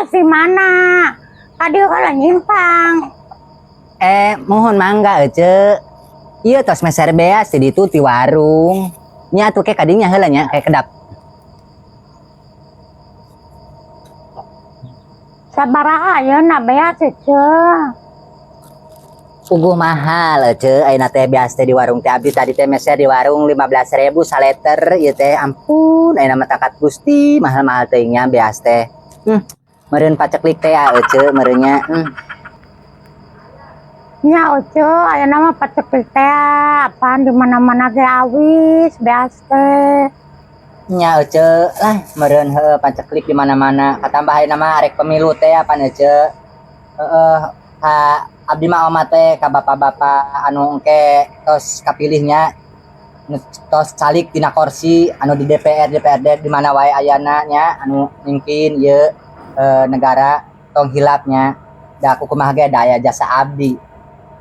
Beas di mana? Tadi kalau nyimpang. Eh, mohon mangga, Ece. Iya, tos meser beas di ditu ti warung. Nya atuh ke kadinya heula nya, kayak kedap. Sabaraha ayeuna beas, Ece? Puguh mahal, Ece. Ayeuna teh beas teh di warung teh abdi tadi teh meser di warung 15.000 saliter ieu teh. Ampun, ayeuna mah takat Gusti, mahal-mahal teh nya beas teh. Meureun paceklik teh ya, Ece, meureunnya. Nya, Ece, ayeuna mah paceklik teh apaan di mana-mana ge awis beas teh. Nya, Ece lah, meureun heueuh paceklik di mana-mana. Katambah ayeuna mah arek pemilu teh apaan, Ece. Heeh, ka abdi mah omat teh ka bapak-bapak anu engke tos kapilihnya, nu tos calik tina kursi anu di DPR, DPRD, di mana wae ayana nya, anu mimpin ieu negara, tong hilapnya da ku kumaha ge daya jasa abdi.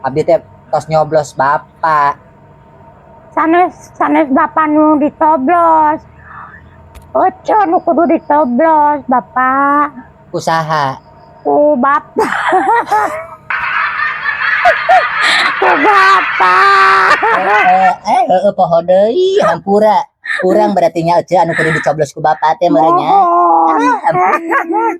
Abdi teh tos nyoblos bapak. Sanes sanes bapak nu dicoblos. Ece nu kudu dicoblos, Bapak. Usaha. Ku bapak. Ku bapak. Eh, poho deui, hampura. Kurang berarti nya, Ece, anu kudu dicoblos ku bapak teh meureun nya. Mohon. Ah, ampun.